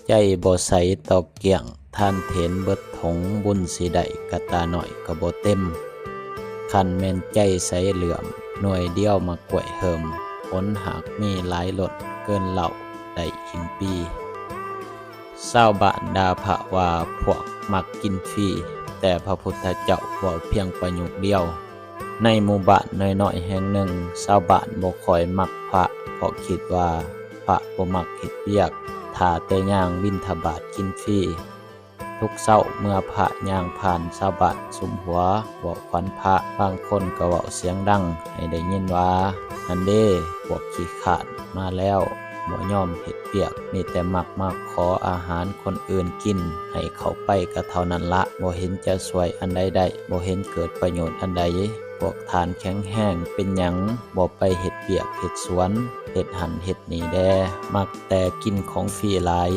ໃຈບໍ່ໃສຕໍ່ກ້ຽງ ທານເຖນເບິດຖົງ ບຸນຊິໄດ້ກະຕ່ານ້ອຍກໍບໍ່ເຕັມ. ຄັນແມ່ນໃຈໃສເຫຼື້ອມ ໜ່ວຍດຽວໝາກກ້ວຍເຫິ່ມ ຜົນຫາກມີຫຼາຍລົ້ນ ເກີນເລົ່າໄດ້ອີງປີ. ຊາວບ້ານດ່າພະວ່າພວກມັກກິນຟຣີ ແຕ່ພະພຸດທະເຈົ້າເວົ້າພຽງປະໂຫຍກດຽວ. ໃນໝູ່ບ້ານນ້ອຍໆແຫ່ງໜຶ່ງ ຊາວບ້ານບໍ່ຄ່ອຍມັກພະ ເພາະຄິດວ່າພະບໍ່ມັກເຮັດວຽກ ຖ້າແຕ່ຍ່າງບິນທະບາດກິນຟຣີ. ທຸກເຊົ້າເມື່ອພະຍ່າງຜ່ານ ຊາວບ້ານສຸມຫົວເວົ້າຂວັນພະ, ບາງຄົນກໍເວົ້າສຽງດັງໃຫ້ໄດ້ຍິນວ່າ, ຫັ້ນເດ້ ພວກຂີ້ຄ້ານມາແລ້ວ ບໍ່ຍອມເຮັດວຽກ ມີແຕ່ມັກມາຂໍອາຫານຄົນອື່ນກິນ ໃຫ້ເຂົ້າໄປກໍເທົ່ານັ້ນລະ ບໍ່ເຫັນຈະຊ່ວຍອັນໃດໄດ້ ບໍ່ເຫັນເກີດປະໂຫຍດອັນໃດ. ພວກທ່ານແຂງແຮງ ເປັນຫຍັງບໍ່ໄປເຮັດວຽກເຮັດສວນ ເຮັດຫັ້ນເຮັດນີ້ແດ່ ມັກແຕ່ກິນຂອງຟຣີຫຼາຍ.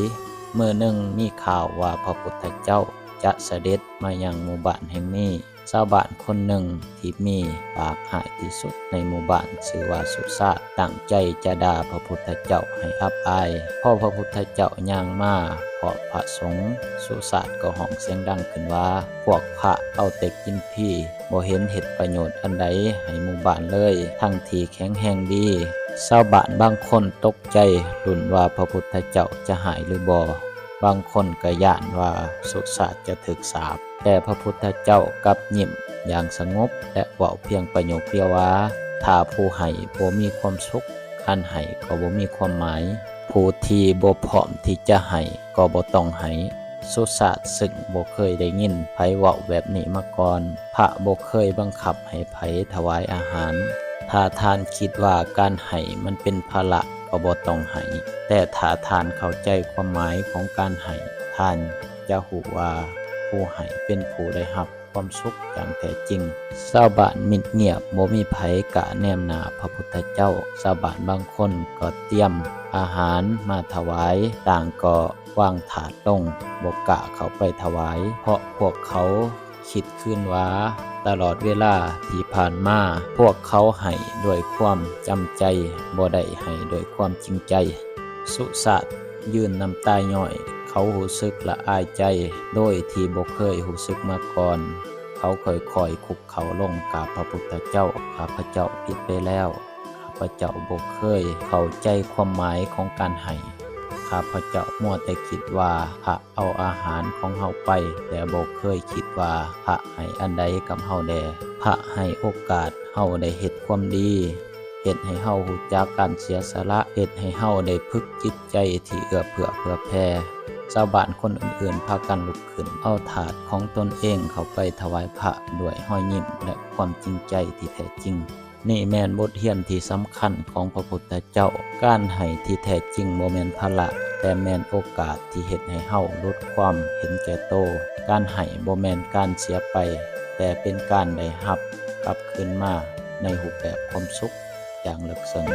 ມື້ໜຶ່ງມີຂ່າວວ່າພະພຸດທະເຈົ້າຈະສະເດັດມາຍັງໝູ່ບ້ານແຫ່ງນີ້. ຊາວບ້ານຄົນໜຶ່ງທີ່ມີປາກຮ້າຍທີ່ສຸດໃນໝູ່ບ້ານ ຊື່ວ່າສຸຊາດ ຕັ້ງໃຈຈະດ່າພະພຸດທະເຈົ້າໃຫ້ອັບອາຍ. ພໍພະພຸດທະເຈົ້າຍ່າງມາພ້ອມພະສົງ ສຸຊາດກໍຮ້ອງສຽງດັງຂຶ້ນວ່າ, ພວກພະເອົາແຕ່ກິນຟຣີ ບໍ່ເຫັນເຮັດປະໂຫຍດອັນໃດໃຫ້ໝູ່ບ້ານເລີຍ ທັງທີ່ແຂງແຮງດີ. ຊາວບ້ານບາງຄົນຕົກໃຈ ລຸ້ນວ່າພະພຸດທະເຈົ້າຈະຮ້າຍຫຼືບໍ່, ບາງຄົນກໍຢ້ານວ່າສຸຊາດຈະຖືກສາບ. ແຕ່ພະພຸດທະເຈົ້າກັບຍິ້ມຢ່າງສະຫງົບ ແລະ ເວົ້າພຽງປະໂຫຍກດຽວວ່າ, ຖ້າຜູ້ໃຫ້ບໍ່ມີຄວາມສຸກ, ການໃຫ້ກໍບໍ່ມີຄວາມໝາຍ. ຜູ້ທີ່ບໍ່ພ້ອມທີ່ຈະໃຫ້ກໍບໍ່ຕ້ອງໃຫ້. ສຸຊາດເຊິ່ງບໍ່ເຄີຍໄດ້ຍິນໃຜເວົ້າແບບນີ້ມາກ່ອນ. ພະບໍ່ເຄີຍບັງຄັບໃຫ້ໃຜຖວາຍອາຫານ. ຖ້າທ່ານຄິດວ່າການໃຫ້ມັນເປັນພາລະ ກໍບໍ່ຕ້ອງໃຫ້. ແຕ່ຖ້າທ່ານເຂົ້າໃຈຄວາມໝາຍຂອງການໃຫ້, ທ່ານຈະຮູ້ວ່າຜູ້ໃຫ້ເປັນຜູ້ໄດ້ຮັບຄວາມສຸກຢ່າງແທ້ຈິງ. ຊາວບ້ານມິດງຽບ, ບໍ່ມີໃຜກ້າແນມໜ້າພະພຸດທະເຈົ້າ. ຊາວບ້ານບາງຄົນກໍຕຽມອາຫານມາຖວາຍ, ຕ່າງກໍວາງຖາດລົງ, ບໍ່ກ້າເຂົ້າໄປຖວາຍ, ເພາະພວກເຂົາຄິດຄືນວ່າ ຕະຫຼອດເວລາທີ່ຜ່ານມາ, ພວກເຂົາໃຫ້ດ້ວຍຄວາມຈຳໃຈ, ບໍ່ໄດ້ໃຫ້ດ້ວຍຄວາມຈິງໃຈ. ສຸຊາດຢືນນ້ຳຕາຍ້ອຍ, ເຂົາຮູ້ສຶກລະອາຍໃຈໂດຍທີ່ບໍ່ເຄີຍຮູ້ສຶກມາກ່ອນ. ເຂົາຄ່ອຍໆຄຸກເຂົ່າລົງກາບພະພຸດທະເຈົ້າ, ຂ້າພະເຈົ້າຜິດໄປແລ້ວ. ຂ້າພະເຈົ້າບໍ່ເຄີຍເຂົ້າໃຈຄວາມໝາຍຂອງການໃຫ້. ຂ້າພະເຈົ້າມົວແຕ່ຄິດວ່າພະເອົາອາຫານຂອງເຮົາໄປ, ແຕ່ບໍ່ເຄີຍຄິດວ່າພະໃຫ້ອັນໃດກັບເຮົາແດ່. ພະໃຫ້ໂອກາດເຮົາໄດ້ເຮັດຄວາມດີ, ເຮັດໃຫ້ເຮົາຮູ້ຈັກການເສຍສະຫຼະ, ເຮັດໃຫ້ເຮົາໄດ້ຝຶກຈິດໃຈທີ່ເອື້ອເຟື້ອເຜື່ອແຜ່. ຊາວບ້ານຄົນອື່ນໆພາກັນລຸກຂຶ້ນ, ເອົາຖາດຂອງຕົນເອງເຂົ້າໄປຖວາຍພະດ້ວຍຮອຍຍິ້ມ ແລະ ຄວາມຈິງໃຈທີ່ແທ້ຈິງ. ນີ້ແມ່ນບົດຮຽນທີ່ສຳຄັນຂອງພະພຸດທະເຈົ້າ. ການໃຫ້ທີ່ແທ້ຈິງບໍ່ແມ່ນພາລະ, ແຕ່ແມ່ນໂອກາດທີ່ເຮັດໃຫ້ເຮົາຫຼຸດຄວາມເຫັນແກ່ໂຕ. ການໃຫ້ບໍ່ແມ່ນການເສຍໄປ, ແຕ່ເປັນການໄດ້ຮັບກັບຄືນມາໃນຮູບແບບຄວາມສຸກຢ່າງເລິກເຊິ່ງ.